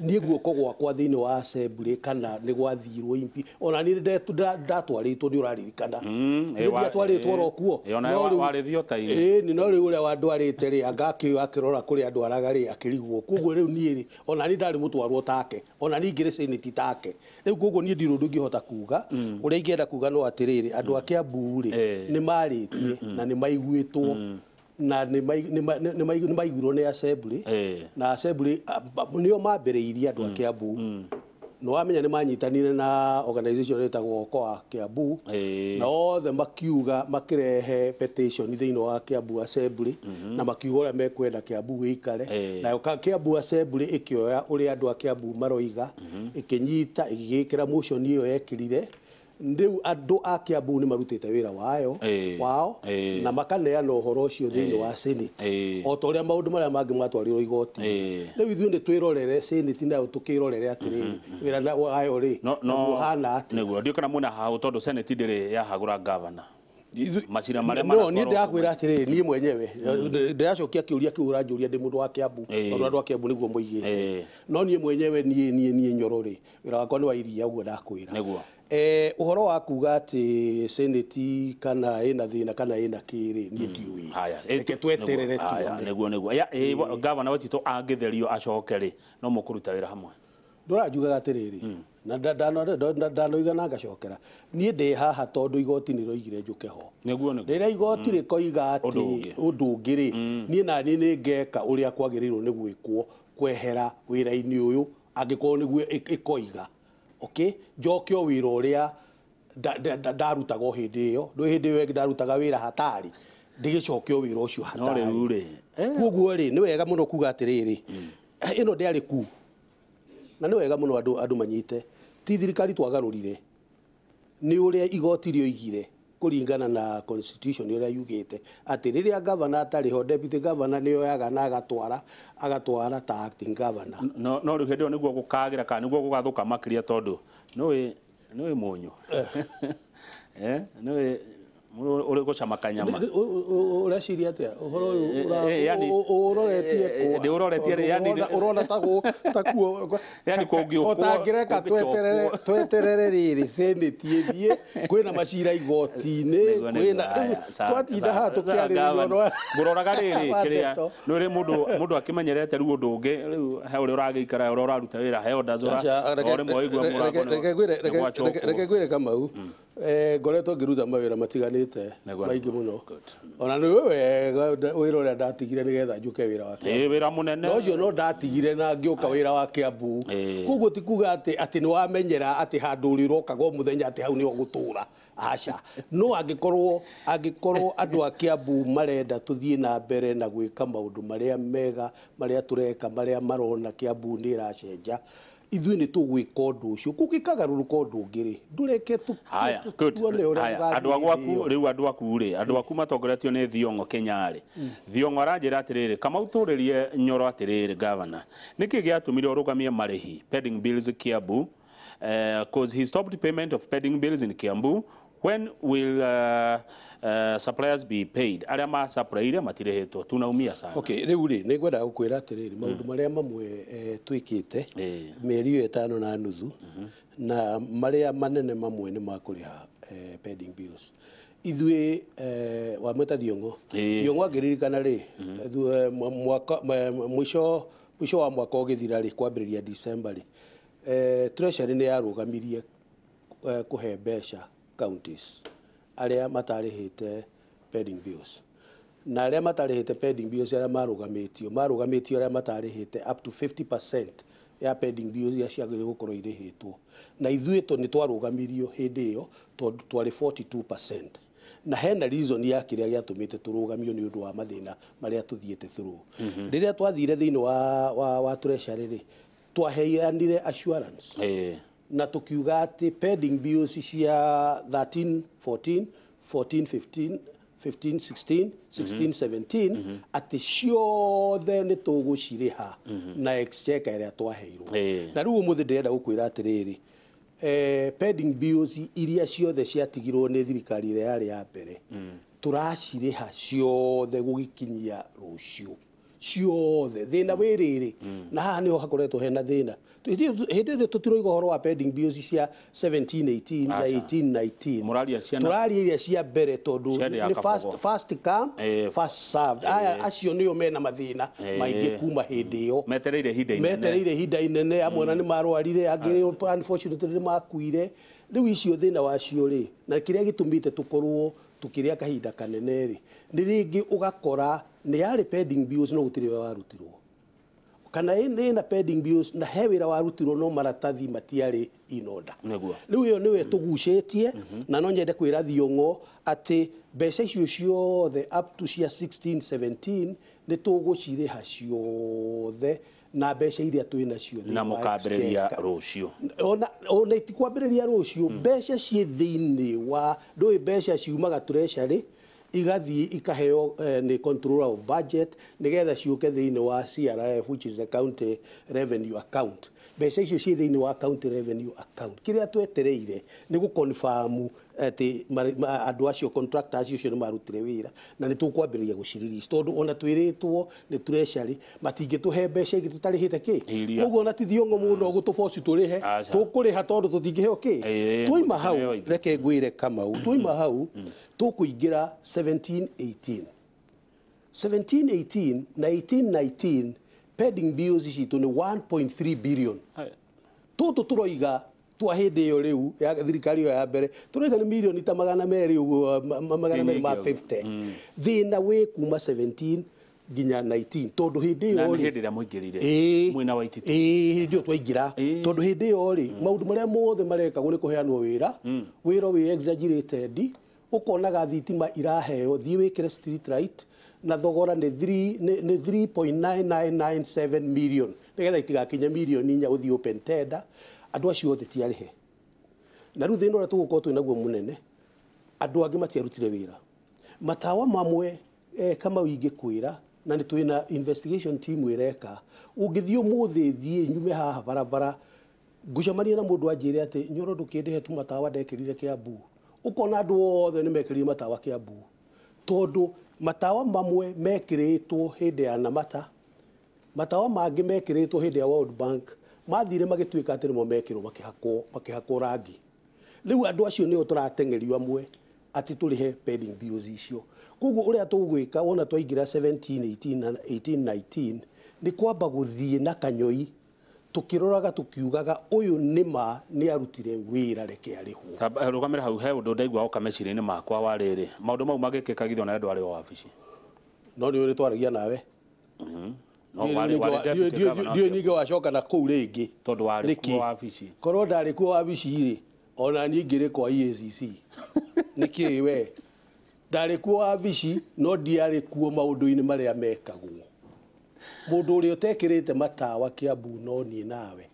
Niĩ guoko gwakwa thĩinĩ wa assembly kana nĩ gwathirwo impi, ona niĩ ndatwarĩtwo, nĩ ũraririkana? Niĩ ndiatwarĩtwo oro kuo. Ona No rĩu- warĩ theatre-inĩ. Ĩĩ, no rĩu ũrĩa wandwarĩte rĩ, anga akĩrora kũrĩa andwaraga rĩ, akĩrigwo. Koguo rĩu niĩ rĩ, ona niĩ ndarĩ mũtwarwo take, ona niĩ ngĩrĩ senate take. Rĩu koguo niĩ ndirĩ ũndũ ingĩhota kuga. Ũrĩa ingĩenda kuga no atĩrĩrĩ, andũ a Kiambu rĩ, nĩ marĩtie na nĩ maiguĩtwo na nĩ maiguirwo nĩ assembly. Na assembly nĩo mambĩrĩirie andũ a Kiambu. Nĩ wamenya nĩ manyitanire na organization ĩtagwo Okoa Kiambu, na othe makiuga, makĩrehe petition thĩinĩ wa Kiambu Assembly na makiuga ũrĩa mekwenda Kiambu gĩikare. Nayo Kiambu Assembly ĩkĩoya ũrĩa andũ a Kiambu maroiga, ĩkĩnyita, ĩgĩgĩkĩra motion ĩyo yekĩrire. Rĩu andũ a Kiambu nĩ marutĩte wĩra wayo wao na makaneana ũhoro ũcio thĩinĩ wa Senate, o ta ũrĩa maũndũ marĩa mangĩ matwarirwo igoti. Rĩu ithuĩ nĩ twĩrorere Senate nayo, tũkĩrorere atĩrĩrĩ, wĩra wayo rĩ, No no naguo ũhana atĩa. Nĩguo ndiũ kana mwĩna hau, tondũ Senate ndĩrĩ yahagũra governor. Macira marĩa No niĩ manatwarwo. ndĩrakwĩra atĩrĩrĩ, niĩ mwenyewe ndĩracokia kĩũria kĩu ũranjũria ndĩ mũndũ wa Kiambu, tondũ andũ a Kiambu nĩguo moigĩte. No niĩ mwenyewe, niĩ Nyoro rĩ, wĩra wakwa nĩ wa iria, ũguo ndakwĩra. Ũhoro wa kuga atĩ Senate kana ĩna thĩna kana ĩna kĩrĩ, niĩ ndiũĩ. Haya. Reke tweterere tuone. Nĩguo ya governor Waititũ angĩtherio acoke rĩ, no mũkũruta wĩra hamwe? Ndũranjugaga atĩrĩrĩ, na ndanoiga na ngacokera, niĩ ndĩ haha tondũ igoti nĩ roigire njũke ho. Nĩguo. Rĩrĩa igoti rĩkoiga Ũndũ atĩ ũngĩ. Ũndũ ũngĩ rĩ, niĩ naniĩ nĩ ngeka ũrĩa kwagĩrĩirwo nĩ gwĩkwo kwehera wĩra-inĩ ũyũ, angĩkorwo nĩguo ĩkoiga. Okay, njoke o wĩra ũrĩa ndarutaga o hĩndĩ ĩyo. Ndũĩ hĩndĩ ĩyo ĩngĩ ndarutaga wĩra hatarĩ, ndĩgĩcoke o wĩra ũcio No hatarĩ. rĩu rĩ, Koguo rĩ, nĩ wega mũno kuga atĩrĩrĩ, ĩno ndĩarĩ ku, na nĩ wega mũno andũ manyite ti thirikari twagarũrire, nĩ ũrĩa igoti rĩoigire kũringana na constitution ũrĩa yugĩte atĩ rĩrĩa governor atarĩ ho, deputy governor nĩ oyaga na agatwara ta acting governor. No rĩu hĩndĩ ĩyo nĩguo gũkagĩra kana nĩguo gũgathũka makĩria, tondũ nĩũĩ mũnyũ, nĩũĩ ũrĩ gũcama kanyama. Ũreciria atĩa ũhoro ũyũ? Yani- Ũroretie kũ? Ndĩũroretie rĩ, yani- Ũrona takuo Yani kũngĩũkwo- ũtangĩreka tweterere kũngĩcokwo. Tweterere rĩrĩ senate ĩthiĩ, kwĩna macira igoti-inĩ, Nĩguo, kwĩna nĩguo. Haya, sawa, twatinda sawa, haha sawa, tũkĩarĩrĩria governor. ũhoro wa Ngũroraga rĩrĩ wa kĩrĩa ndeto. nĩ ũrĩ mũndũ akĩmenyerete rĩu ũndũ ũngĩ, rĩu he ũrĩa ũragĩikara, ũrĩa ũraruta wĩra, he orders ũra Aca, o rĩmwe waigua mũrango nĩ gwacokwo. Reke ngwĩre Kamau, ngoretwo ngĩruta mawĩra matiganĩte maingĩ mũno. Ona nĩ ũĩ wega wĩra ũrĩa ndatigire nĩgetha njũke wĩra wa Kiambu. Ĩĩ, wĩra mũnene. No ũcio no ndatigire na ngĩũka wĩra wa Kiambu. Koguo ti kuga atĩ nĩ wamenyera atĩ handũ ũrĩ ũrokaga o mũthenya atĩ hau nĩho gũtũra, aca. No angĩkorwo andũ a Kiambu marenda tũthiĩ na mbere na gwĩka maũndũ marĩa mega marĩa tũreka, marĩa marona Kiambu nĩ ĩracenja, ithuĩ nĩ tũgwĩka ũndũ ũcio. Kũngĩkagarũrũka ũndũ ũngĩ rĩ, ndũreke Haya, good. tuone ũrĩa Haya, gũgathiĩ andũ a gwaku hĩndĩ ĩyo. Rĩu andũ aku matongoretio nĩ Thiong'o Kenyarĩ. Thiong'o aranjĩra atĩrĩrĩ, Kamau, tũrĩrie Nyoro atĩrĩrĩ, governor, nĩkĩ gĩatũmire ũrũgamie marĩhi pending bills Kiambu? Cause he stopped payment of pending bills in Kiambu. When will suppliers be paid? Arĩa ma-supplyire matirĩhĩtwo, tunaumia sana. Okay, rĩu rĩ, nĩ ngwendaga gũkwĩra atĩrĩrĩ, maũndũ marĩa mamwe twĩkĩte mĩeri ĩyo 5.5, na marĩa manene mamwe nĩ makũrĩha pending bills. Ithuĩ wamwĩta Thiong'o. Thiong'o angĩririkana rĩ, mwaka mũico wa mwaka ũgĩthira rĩ, kwambĩrĩria December rĩ, Treasury nĩ yarũgamirie kũhe mbeca counties arĩa matarĩhĩte pending bills, na arĩa matarĩhĩte pending bills, arĩa marũgamĩtio arĩa matarĩhĩte up to 50% ya pending bills iria ciagĩrĩirwo gũkorwo irĩhĩtwo. Na ithuĩ nĩ twarũgamirio hĩndĩ ĩyo tondũ twarĩ 42%, na hena reason ya kĩrĩa gĩatũmĩte tũrũgamio nĩ ũndũ wa mathĩna marĩa tũthiĩte through. Rĩrĩa twathire thĩinĩ wa Treasury rĩ, twaheanire assurance na tukiuga atĩ pending bills cia 13 14 14 15 15 16 16 17, atĩ ciothe nĩ tũgũcirĩha na exchequer ĩrĩa twaheirwo. Na rĩu ũmũthĩ ndĩrenda gũkwĩra atĩrĩrĩ, pending bills iria ciothe ciatigirwo nĩ thirikari ĩrĩa yarĩ ya mbere. Tũracirĩha ciothe gũgĩkinyia rũciũ ciothe. Thĩna wĩ rĩrĩ, na haha nĩho hakoretwo hena thĩna. Hĩndĩ ĩyo tũtiroiga ũhoro wa pending bills cia 17 18 na 18 19. Mũraria ciana, tũraria iria cia mbere tondũ nĩ first come first served. Aya acio nĩo mena mathĩna maingĩ kuma hĩndĩ ĩyo, metereire ihinda inene, metereire ihinda inene. Amwe ona nĩ marwarire, angĩ unfortunately nĩ makuire. Rĩu icio thĩna wacio rĩ, na kĩrĩa gĩtũmĩte tũkorwo tukĩrĩa kahinda kanene rĩ, nĩ rĩngĩ ũgakora nĩ yarĩ pending bills no gũtirĩ wĩra warutirwo, kana nĩ na pending bills na he wĩra warutirwo no maratathi matiarĩ in order. Rĩu ĩyo nĩwe tũgucĩtie. Na no nyende kwĩra Thiong'o atĩ mbeca icio ciothe up to cia 16 17 nĩ tũgũcirĩha ciothe na mbeca iria twĩ nacio na mũkambĩrĩria rũciũ. Ona itikwambĩrĩria rũciũ, mbeca ciĩ thĩinĩ wa ndũĩ, mbeca ciumaga treasury igathiĩ ikaheo nĩ controller of budget nĩgetha ciũke thĩinĩ wa CRF, which is the county revenue account. Mbeca icio ciĩ thĩinĩ wa county revenue account. Kĩrĩa twetereire nĩ gũconfirm atĩ andũ acio, contractors acio nĩ marutire wĩra, na nĩ tũkwambĩrĩria gũcirelease tondũ ona twĩrĩtwo nĩ treasury matingĩtũhe mbeca ingĩ tũtarĩhĩte kĩ. Koguo ona ti Thiong'o mũno gũtũboci tũrĩhe, tũkũrĩha tondũ tũtingĩheo kĩ. Twaima hau, reke ngwĩre Kamau, twaima hau tũkũingĩra 17 18 17 18 na 18 19. Pending bills citũ nĩ 1.3 billion. Tũtũ tũroiga twa hĩndĩ ĩyo rĩu ya thirikari ĩyo ya mbere, tũroiga nĩ mirioni ta 200 ũguo, 250. Thĩna wĩ kuma 17 nginya 19 tondũ hĩndĩ ĩyo rĩ, hĩndĩ ĩrĩa mũingĩrire mwena wa Waititu, hĩndĩ ĩyo twaingĩra, tondũ hĩndĩ ĩyo rĩ maũndũ marĩa mothe marekagwo nĩ kũheanwo wĩra, wĩra wĩ exaggerated. Ũkonaga thitima iraheo, thiĩ wĩkĩre street light na thogora nĩ 3.9997 million nĩgetha itigakinye mirioni 4 ũthiĩ open tender. Andũ acio othe ti arĩhe. Na rĩu thĩna ũrĩa tũgũkorwo twĩ naguo mũnene, andũ angĩ matiarutire wĩra. Matawa mamwe Kamau ingĩkwĩra, na nĩ twĩna investigation team ĩreka, ũngĩthiĩ ũmũthĩ thiĩ nyume haha barabara ngucemanie na mũndũ anjĩre atĩ Nyoro ndũkĩndĩhe tu matawa ndekĩrire Kiambu, ũkona andũ othe nĩ mekĩrire matawa Kiambu, tondũ matawa mamwe mekĩrĩtwo hĩndĩ ya Namata, matawa mangĩ mekĩrĩtwo hĩndĩ ya World Bank, mathire magĩtuĩka atĩ nĩmo mekĩrwo makĩhakwo rangi. Rĩu andũ acio nĩo tũrateng'erio amwe atĩ tũrĩhe pending bills icio. Koguo ũrĩa tũgwĩka wona twaingĩra 17 18 na 18 19 nĩ kwamba gũthiĩ na kanyoi tũkĩroraga tũkiugaga ũyũ nĩma nĩ arutire wĩra, reke arĩhwo. Rũgamĩra hau, he ũndũ ndaigua oka meciria-inĩ makwa wa rĩrĩ, maũndũ mau magĩkĩka githĩ ona ndwarĩ wa wabici? No nĩ twaragia nawe. Ndiũĩ ningĩ wacoka na kũu rĩngĩ tondũ warĩ kuo wabici. Korwo ndarĩ kuo wabici rĩ, ona niĩ ingĩrĩ kwa EACC. Nĩkĩ we ndarĩ kuo wabici no ndiarĩ kuo maũndũ-inĩ marĩa mekagwo. Mũndũ ũrĩa ũtekĩrĩte matawa Kiambu no niĩ nawe,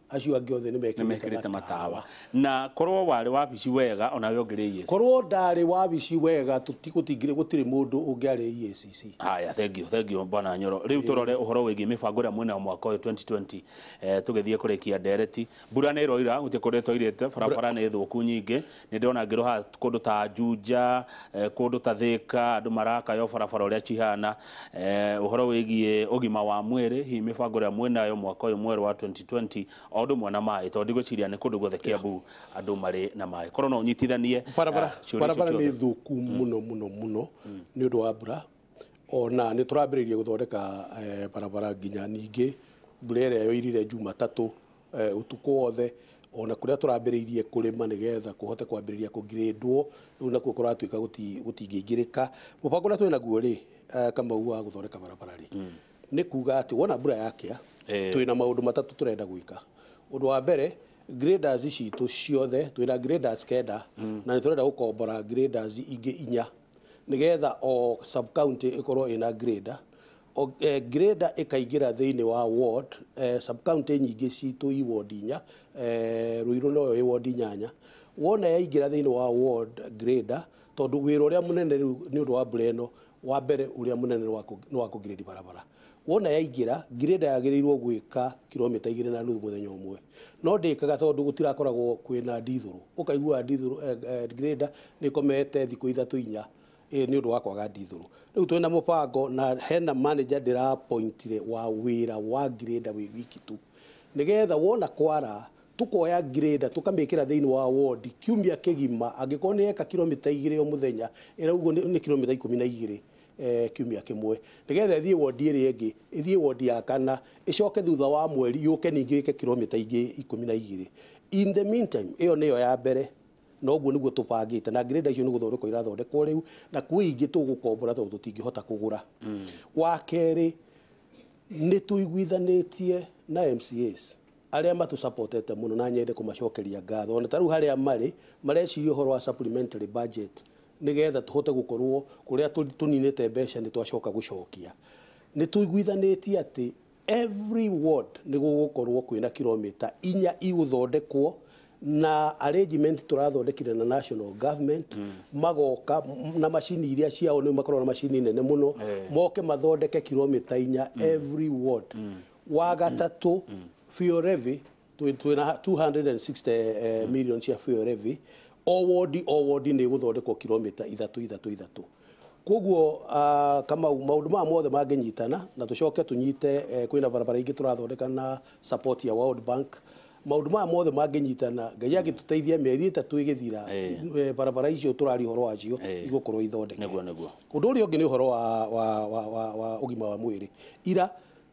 acio angĩ othe nĩ mekĩrĩte matawa. Na korwo warĩ wabici wega ona we ũngĩrĩ EACC? Korwo ndarĩ wabici wega gũtirĩ mũndũ ũngĩarĩ EACC. Haya, thank you, thank you bwana Nyoro. Rĩu tũrore ũhoro wĩgiĩ mĩbango ĩrĩa mwena wa mwaka ũyũ 2020. Tũgĩthiĩ kũrĩkia ndereti. Mbura nĩ ĩroira, gũtirĩ kũrĩa twairĩte, barabara nĩ thũku nyingĩ. Nĩ ndĩrona ngĩroha kũndũ ta Juja, kũndũ ta Thika, andũ marakayo barabara ũrĩa cihana. Ũhoro wĩgiĩ ũgima wa mwĩrĩ, hihi mĩbango ĩrĩa mwĩnayo mwaka ũyũ mwerũ wa 2020 o ũndũ ũmwe na maĩ, tondũ ndigwĩciria nĩ kũndũ guothe Kiambu andũ marĩ na maĩ. Korwo no ũnyitithanie barabara nĩ thũku mũno mũno mũno nĩ ũndũ wa mbura. Ona nĩ tũrambĩrĩria gũthondeka barabara nginya ningĩ mbura ĩrĩa yoirire Jumatatũ ũtukũ wothe, ona kũrĩa tũrambĩrĩirie kũrĩma nĩgetha kũhote kwambĩrĩria kũngirĩndwo, rĩu nakuo kũratuĩka gũtingĩingĩrĩka. Mũbango ũrĩa twĩ naguo rĩ, Kamau, wa gũthondeka barabara rĩ, nĩ kuga atĩ wona mbura yakĩa twĩna maũndũ matatũ tũrenda gwĩka. Ũndũ wa mbere, graders citũ ciothe twĩna graders 9 na nĩ tũrenda gũkombora graders ingĩ 4 nĩgetha o sub county ĩkorwo ĩna grader. Grader ĩkaingĩra thĩinĩ wa ward, sub county nyingĩ citũ i ward 4, Ruiru noyo ĩ ward 8. Wona yaingĩra thĩinĩ wa ward grader, tondũ wĩra ũrĩa mũnene rĩu nĩ ũndũ wa mbura ĩno, wa mbere ũrĩa mũnene nĩ wa kũgrade barabara. Wona yaingĩra, grader yagĩrĩirwo gwĩka kilomita 2.5 mũthenya ũmwe, no ndĩkaga tondũ gũtirakoragwo kwĩna ndithũrũ. Ũkaigua ndithũrũ, grader nĩ ĩkomete thikũ 3 4 Nĩ ũndũ wa kwaga ndithũrũ. Rĩu twĩna mũbango na hena manager ndĩrapointire wa wĩra wa grader wĩ wiki tu, nĩgetha wona kwara tukoya grader tukamĩkĩra thĩinĩ wa ward kiumia kĩgima. Angĩkorwo nĩ eka kilomita 2 o mũthenya, ĩrauguo nĩ kilomita 12 kiumia kĩmwe, nĩgetha ĩthiĩ wodi ĩrĩa ĩngĩ, ĩthiĩ wodi ya kana, ĩcoke thutha wa mweri yũke ningĩ ĩke kilomita ingĩ 12. In the meantime, ĩyo nĩyo ya mbere, na ũguo nĩguo tũbangĩte, na grader icio nĩ gũthondekwo irathondekwo rĩu, na kwĩ ingĩ tũgũkombora tondũ tũtingĩhota kũgũra. Wa kerĩ, nĩ tũiguithanĩtie na MCAs arĩa matũsupportete mũno, na nyende kũmacokeria ngatho. Ona ta rĩu harĩa marĩ mareciria ũhoro wa supplementary budget, nĩgetha tũhote gũkorwo kũrĩa tũninĩte mbeca nĩ twacoka gũcokia. Nĩ tũiguithanĩtie atĩ every ward nĩ gũgũkorwo kwĩna kilomita 4 igũthondekwo, na arrangement tũrathondekire na national government, magoka na macini iria ciao, nĩ makoragwo na macini nene mũno, moke mathondeke kilomita 4 every ward. Wa gatatũ, fuel levy, twĩna 260 million cia fuel levy. O wodi o wodi nĩ ĩgũthondekwo kilomita 3 3 3. Koguo Kamau, maũndũ maya mothe mangĩnyitana na tũcoke tũnyite, kwĩna barabara ingĩ tũrathondeka na support ya World Bank, maũndũ maya mothe mangĩnyitana, Ngai angĩtũteithia, mĩeri 3 ĩgĩthira, barabara icio tũraria ũhoro wacio igũkorwo ithondeke. Nĩguo nĩguo. Ũndũ ũrĩa ũngĩ nĩ ũhoro wa ũgima wa mwĩrĩ. Ira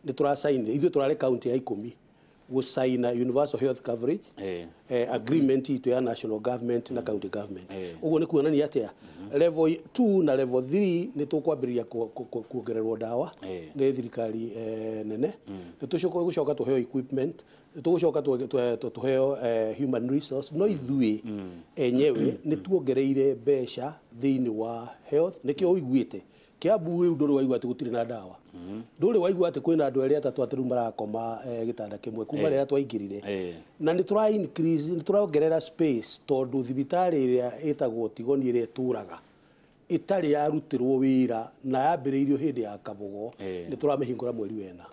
nĩ tũracainire, ithuĩ tũrarĩ kaunti ya 10 gũcaina universal health coverage agreement itũ ya national government na county government. Ũguo nĩ kuonania atĩa? Level 2 na level 3 nĩ tũkwambĩrĩria kuongererwo ndawa nĩ thirikari nene, nĩ tũgũcoka tũheo equipment, nĩ tũgũcoka tũheo human resource, no ithuĩ enyewe nĩ tuongereire mbeca thĩinĩ wa health. Nĩkĩo ũiguĩte Kiambu rĩu ndũrĩ waigua atĩ gũtirĩ na ndawa, ndũrĩ waigua atĩ kwĩna andũ erĩ atatũ atĩ rĩu marakoma gĩtanda kĩmwe kuma rĩrĩa twaingĩrire. Na nĩ tũra increase, nĩ tũrongerera space, tondũ thibitarĩ ĩrĩa ĩtagwo Tigoni ĩrĩa ĩtũraga ĩtarĩ yarutĩrwo wĩra na yambĩrĩirio hĩndĩ ya Kabogo, nĩ tũramĩhingũra mweri wena.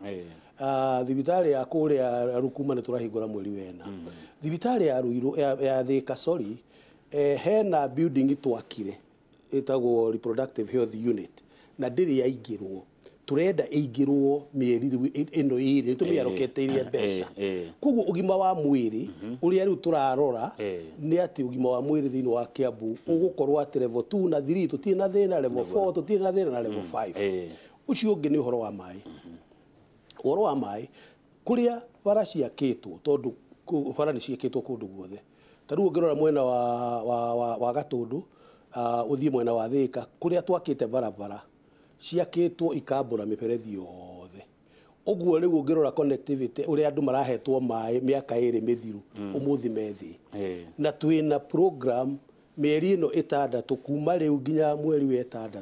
Thibitarĩ ya kũrĩa Rukuma nĩ tũrahingũra mweri wena. Thibitarĩ ya Ruiru, ya Thika, sorry, hena building twakire ĩtagwo reproductive health unit, na ndĩrĩ yaingĩrwo. Tũrenda ĩingĩrwo mĩeri rĩu ĩno ĩrĩ, tũmĩaroketeirie mbeca. Koguo ũgima wa mwĩrĩ ũrĩa rĩu tũrarora nĩ atĩ ũgima wa mwĩrĩ thĩinĩ wa Kiambu ũgũkorwo atĩ level 2 na 3 tũtirĩ na thĩna, level 4 tũtirĩ na thĩna, na level 5. Ũcio ũngĩ nĩ ũhoro wa maĩ. Ũhoro wa maĩ kũrĩa bara ciakĩtwo, tondũ bara nĩ ciakĩtwo kũndũ guothe. Ta rĩu ũngĩrora mwena wa Gatũndũ, ũthiĩ mwena wa Thika, kũrĩa twakĩte barabara ciakĩtwo ikambũra mĩberethi yothe. Ũguo rĩu ũngĩrora connectivity ũrĩa andũ marahetwo maĩ mĩaka 2 mĩthiru, ũmũthĩ methĩ. Na twĩna program mĩeri ĩno 6 kuma rĩu nginya mweri wa 6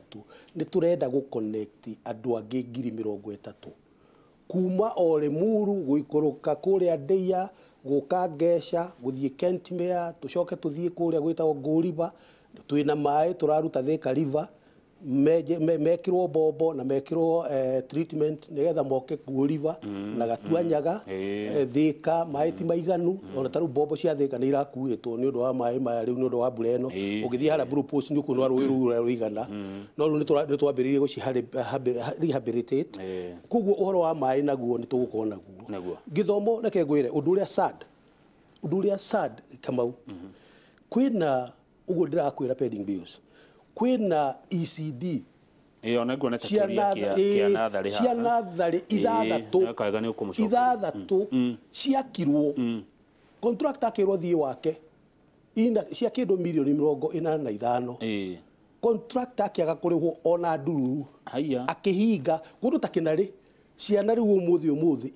nĩ tũrenda gũconnect andũ angĩ 30,000 kuma o Limuru gũikũrũka kũrĩa Ndeia, gũka Ngeca, gũthiĩ Kentmere, tũcoke tũthiĩ kũrĩa gwĩtagwo Ngũriba. Twĩna maĩ tũraruta Thika River, mekĩrwo bombo na mekĩrwo treatment nĩgetha moke Ngũriba na Gatuanyaga. Thika maĩ ti maiganu, ona ta rĩu bombo cia Thika nĩ irakuĩtwo nĩ ũndũ wa maĩ maya rĩu, nĩ ũndũ wa mbura ĩno. Ũngĩthiĩ harĩa Blue Post nĩ ũkuona rũĩ rũu ũrĩa rũigana, no rĩu nĩ twambĩrĩirie gũci rehabilitate. Koguo ũhoro wa maĩ naguo nĩ tũgũkorwo naguo. Gĩthomo, reke ngwĩre ũndũ ũrĩa sad, ũndũ ũrĩa sad Kamau, kwĩna ũguo ndĩrakwĩra pending bills, kwĩna ECD Ĩyo na nguona ta kĩũria kĩa natharĩ haha, cia natharĩ 6 ciakirwo, contractor akĩrwo thiĩ wake cia kĩndũ mirioni 85, contractor akĩaga kũrĩhwo ona ndururu, akĩhinga kũndũ ta Kĩnarĩ. Ciana rĩu ũmũthĩ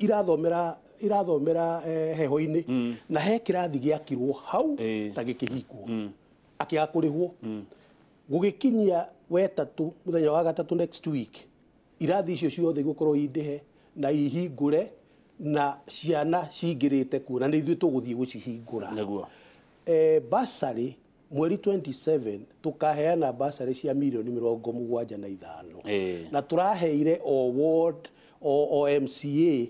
irathomera heho-inĩ, na he kĩrathi gĩakirwo hau na gĩkĩhingwo, akĩaga kũrĩhwo. Gũgĩkinyia wetatũ, mũthenya wa gatatũ next week, irathi icio ciothe igũkorwo indĩhe na ihingũre, na ciana cingĩrĩte kuo, na nĩ ithuĩ tũgũthiĩ gũcihingũra. Nĩguo. Bursary mweri 27 tũkaheana bursary cia mirioni 75, na tũraheire o ward o MCA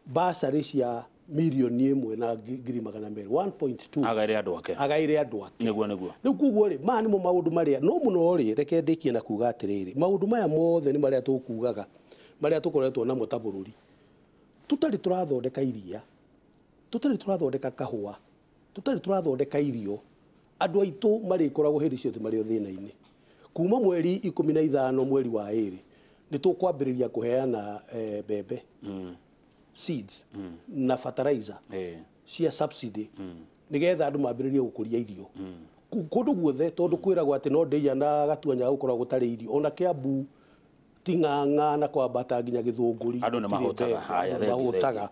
bursary cia milioni 1 na 200,000 1.2 agaire andũ ake agaire andũ ake nĩguo nĩguo rĩu koguo rĩ maya nĩmo maũndũ marĩa no mũno rĩ reke ndĩkie na kuga atĩrĩrĩ maũndũ maya mothe nĩ marĩa tũkugaga marĩa tũkoretwo namo ta bũrũri tũtarĩ tũrathondeka iria tũtarĩ tũrathondeka kahũa tũtarĩ tũrathondeka irio andũ aitũ marĩkoragwo hĩndĩ ciothe marĩ o thĩna-inĩ kuma mweri 15 mweri wa 2 nĩ tũkwambĩrĩria kũheana mbembe seeds na fertilizer cia subsidy nigetha andũ mambĩrĩrie gũkũria irio kũndũ guothe tondũ kwĩragwo atĩ no ndĩia na gatuanya gũkoragwo gũtarĩ irio ona Kiambu ting'ang'a na kwambata nginya Gĩthũngũri Andũ nĩ mahũtaga. Haya, andũ mahũtaga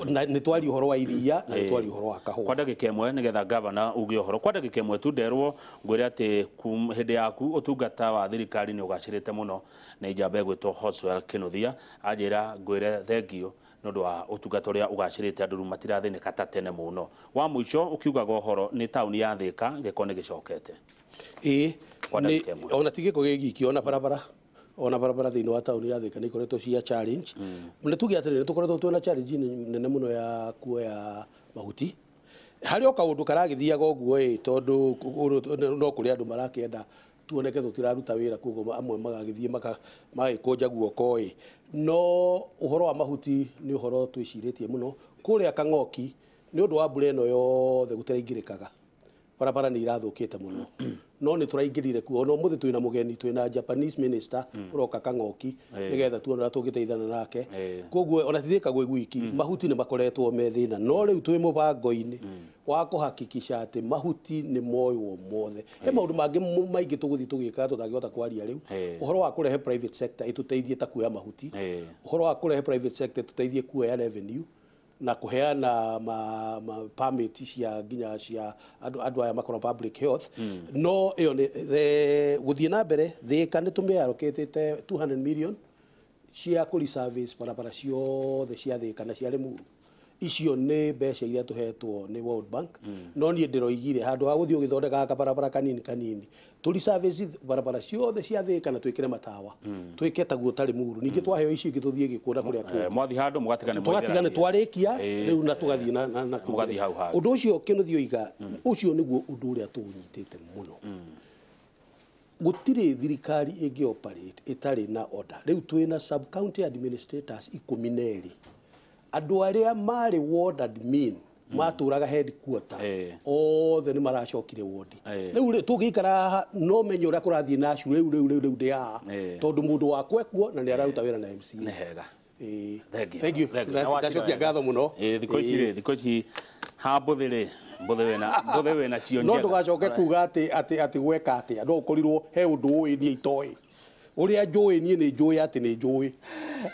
na nĩ twaria ũhoro wa iria na nĩ twaria ũhoro wa kahũa kwa ndagĩka ĩmwe nĩgetha gavana uge ũhoro kwa ndagĩka ĩmwe tu nderwo ngwĩre atĩ hĩndĩ yaku ũtungata wa thirikari nĩ ũgacĩrĩte mũno nĩ njamba ĩgwĩtwo Hoswell Kĩnuthia anjĩra ngwĩre thengio nĩ ũndũ wa ũtungata ũrĩa ũgacĩrĩte andũ rĩu matirathĩnĩka ta tene mũno wa mũico ũkiugaga ũhoro nĩ taũni ya Thĩka gĩko nĩ gĩcokete ĩĩ Kwa ndagĩka ĩmwe. ona ti gĩko gĩ giki ona barabara thĩinĩ wa taũni ya Thĩka nĩ ikoretwo cia challenge nĩ tuge atĩrĩrĩ nĩ tũkoretwo twĩna challenge nene mũno ya kuoya mahuti harĩ o kaũndũ karagĩthiaga ũguo ĩ tondũ no kũrĩ andũ marakĩenda tuoneke tũtiraruta wĩra koguo amwe magagĩthiĩ magagĩkũnja guoko ĩ no ũhoro wa mahuti nĩ ũhoro twĩcirĩtie mũno kũrĩa Kang'oki nĩ ũndũ wa mbura ĩno yothe gũtiraingĩrĩkaga barabara nĩ irathũkĩte mũno no nĩ tũraingĩrire kuo ona ũmũthĩ twĩna mũgeni twĩna Japanese minister ũroka Kang'oki nĩgetha tuone ũrĩa tũngĩteithana nake koguo ona ti Thĩka gwĩ gwiki mahuti nĩ makoretwo me thĩna no rĩu twĩ mũbango-inĩ wa kũhakikisha atĩ mahuti nĩ moywo mothe he maũndũ mangĩ maingĩ tũgũthiĩ tũgĩkaga tũtangĩhota kwaria rĩu ũhoro wa kũrehe private sector ĩtũteithie ta kuoya mahuti ũhoro wa kũrehe private sector ĩtũteithie kuoya revenue na kuheana ma permit cia nginya cia andũ aya makoragwo public health no ĩyo nĩ gũthiĩ na mbere Thĩka nĩ tũmĩarokĩtĩte 200 million cia kũri service barabara ciothe cia Thĩka na cia Limuru icio nĩ mbeca iria tũhetwo nĩ World Bank no niĩ ndĩroigire handũ ha gũthiĩ ũgĩthondekaga kabarabara kanini kanini tũri service barabara ciothe cia Thĩka na twĩkĩre matawa twĩke taguo ta Limuru ningĩ twaheo icio ingĩ tũthiĩ Gĩkũnda kũrĩa kũngĩ mwathi handũ mũgatiga nĩ tũgatiga nĩ twarĩkia rĩu na tũgathiĩ na mũgathiĩ hau hangĩ ũndũ ũcio Kĩnuthia oiga ũcio nĩguo ũndũ ũrĩa tũũnyitĩte mũno gũtirĩ thirikari ĩngĩ operate ĩtarĩ na order rĩu twĩna sub county administrators 12 andũ arĩa marĩ ward admin matũraga headquarter othe nĩ maracokire ward rĩu tũngĩikara haha no menye ũrĩa kũrathiĩ na acu rĩu rĩu rĩu rĩu ndĩ haha tondũ mũndũ wakwa ekuo na nĩ araruta wĩra na MCA nĩ hega thank you ndacokia ngatho mũno thikũ ici rĩ thikũ ici ha mbũthĩ rĩ mbũthĩ wĩna cio njega no ndũgacoke kuga atĩ atĩ atĩ gweka atĩa no ũkorirwo he ũndũ ũĩ niĩ itoĩ ũrĩa njũĩ niĩ nĩ njũĩ atĩ nĩ njũĩ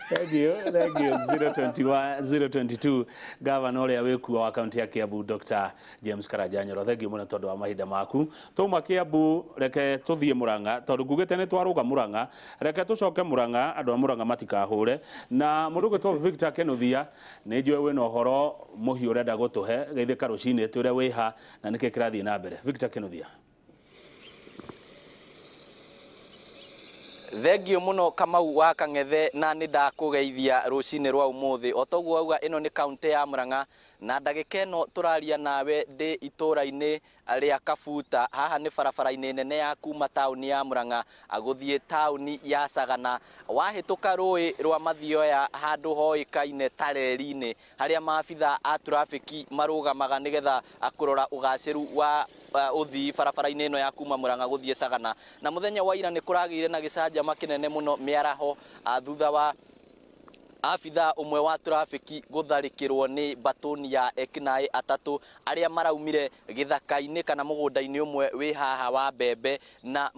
Thank you, thank you. 021 022 gavana ũrĩa wĩkuo wa kaunti ya Kiambu Dr. James Karanja Nyoro thank you mũno tondũ wa mahinda maku tuma Kiambu reke tũthiĩ Murang'a tondũ ngugĩte nĩ twarũga Murang'a reke tũcoke Murang'a andũ a Murang'a matikahũre na mũndũ ũgwĩtwo Victor Kĩnuthia nĩ njũĩ wĩna ũhoro mũhiũ ũrenda gũtũhe geithĩka rũcinĩ twĩre wĩha na nĩkĩ kĩrathiĩ na mbere Victor Kĩnuthia Thengio muno Kamau wa Kang'ethe na nĩ ndakũgeithia rũcinĩ rwa ũmũthĩ o toguo wauga ĩno nĩ kaunti ya Murang'a na ndagĩka ĩno tũraria nawe ndĩ itũũra-inĩ rĩa Kabuta haha nĩ barabara-inĩ nene ya kuma taũni ya Murang'a gũthiĩ taũni ya Sagana wahĩtũka rũĩ rwa Mathioya handũ hoĩkaine ta reri-inĩ harĩa maabitha a trafiki marũgamaga nĩgetha kũrora ũgacĩru wa ũthii barabara-inĩ ĩno ya kuma Murang'a gũthiĩ Sagana na mũthenya wa ira nĩ kũragĩire na gĩcanjama kĩnene mũno mĩaraho thutha wa abitha ũmwe wa trafiki gũtharĩkĩrwo nĩ batoni ya ekinaĩ atatũ arĩa maraumire gĩthaka-inĩ kana mũgũnda-inĩ ũmwe wĩ haha wa mbembe na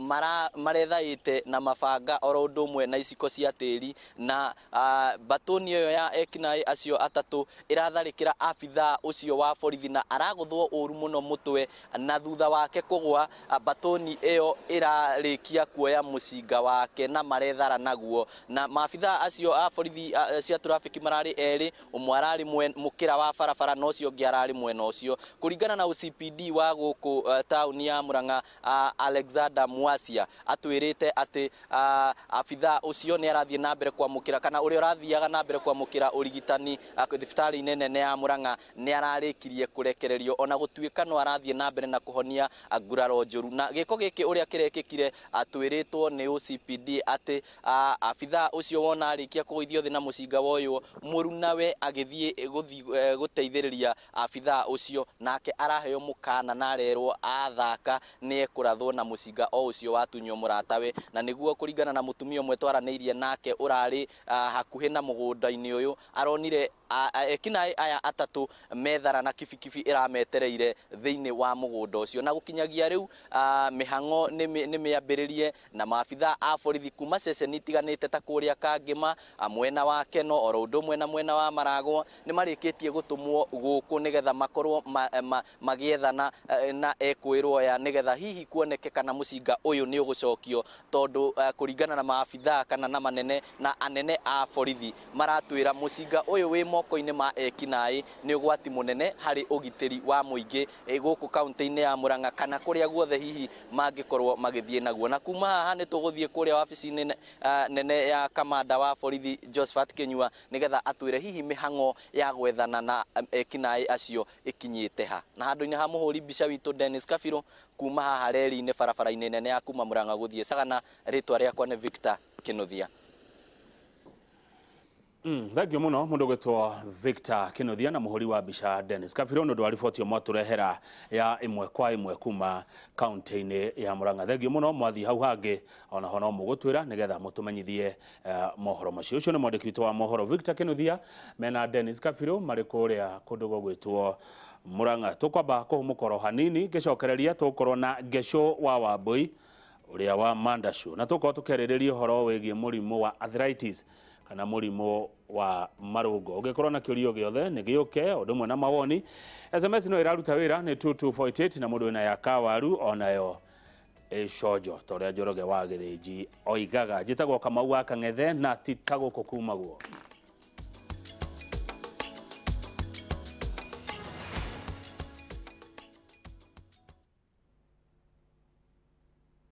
marethaĩte na mabanga oro ũndũ ũmwe na iciko cia tĩri na batoni ĩyo ya ekinaĩ acio atatũ ĩratharĩkĩra abitha ũcio wa borithi na aragũthwo ũru mũno mũtwe na thutha wake kũgwa batoni ĩyo ĩrarĩkia kuoya mũcinga wake na marethara naguo na maabitha acio a borithi cia traffic mararĩ erĩ, ũmwe ararĩ mũkĩra wa barabara na ũcio ũngĩ ararĩ mwena ũcio. Kũringana na OCPD wa gũkũ taũni ya Murang'a, Alexander Mwasia atwĩrĩte atĩ abithaa ũcio nĩ arathiĩ na mbere kwamũkĩra kana ũrĩa ũrathiaga na mbere kwamũkĩra ũrigitani thibitarĩ-inĩ nene ya Murang'a nĩ ararĩkirie kũrekererio ona gũtuĩka no arathiĩ na mbere na kũhonia nguraro njũru. Na gĩko gĩkĩ ũrĩa kĩrekĩkire atwĩrĩtwo nĩ OCPD atĩ abithaa ũcio wona arĩkia kũgũithio thĩ na mũcinga woywo, mũrunawe agĩthiĩ gũteithĩrĩria abithaa ũcio, nake araheo mũkana na arerwo athaka nĩ ekũrathwo na mũcinga o ũcio watunywo mũratawe. Na nĩguo kũringana na mũtumia ũmwe twaranĩirie nake ũrarĩ hakuhĩ na mũgũnda-inĩ ũyũ, aronire ekinaĩ aya atatũ methara na kibikibi ĩrametereire thĩinĩ wa mũgũnda ũcio. Na gũkinyagia rĩu mĩhang'o nĩ mĩambĩrĩrie na maabithaa a borithi kuma ceceni itiganĩte ta kũrĩa Kangĩma, mwena wa Keno oro ũndũ ũmwe na mwena wa Maragwa nĩ marĩkĩtie gũtũmwo gũkũ nĩgetha makorwo magĩethana na ekũĩrwo aya nĩgetha hihi kuoneke kana mũcinga ũyũ nĩ ũgũcokio, tondũ kũringana na maabithaa kana na manene na anene a borithi maratwĩra mũcinga ũyũ wĩ moko-inĩ ma ekinaĩ nĩ ũgwati mũnene harĩ ũgitĩri wa mũingĩ gũkũ kaunti-inĩ ya Murang'a kana kũrĩa guothe hihi mangĩkorwo magĩthiĩ naguo. Na kuma haha nĩ tũgũthiĩ kũrĩa wabici-inĩ nene ya kamanda wa borithi Josephat Kinyua nĩgetha atwĩre hihi mĩhang'o ya gwethana na ekinaĩ acio ĩkinyĩte ha. Na handũ-inĩ ha mũhũri mbica witũ Dennis Kabirũ kuma haha reri-inĩ barabara-inĩ nene ya kuma Murang'a gũthiĩ Sagana, rĩtwa rĩakwa nĩ Victor Kinuthia. Thank you muno mundu gwitwo Victor Kinuthia na muhuri wa mbica Dennis Kabirũ nĩ ũndũ wa riboti mwatũrehera ya ĩmwe kwa ĩmwe kuma kaunti-inĩ ya Murang'a. Thank you muno, mwathi hau hangĩ ona ho no mũgũtwĩra nĩgetha mũtũmenyithie mohoro macio. Ũcio nĩ mwandĩki witũ wa mohoro Victor Kinuthia mena Dennis Kabirũ marĩ kũrĩa kũndũ gũgwĩtwo Murang'a. Tũkwamba kũhumũka hanini ngĩcokereria tũgũkorwo na Ngeco wa Wambui ũrĩa wa Mandashu, na tũkorwo tũkĩarĩrĩria ũhoro wĩgiĩ mũrimũ wa arthritis kana mũrimũ wa marũngo. Ũngĩkorwo na kĩũria gĩothe nĩ gĩũke ũndũ ũmwe na mawoni. SMS no ĩraruta wĩra nĩ 2248 na mũndũ wĩna ya kawaru onayo ĩconjo ta ũrĩa Njoroge wa Gĩthĩnji oigaga. Njĩtagwo Kamau wa Kang'ethe na ti ta gũkũ kumagwo.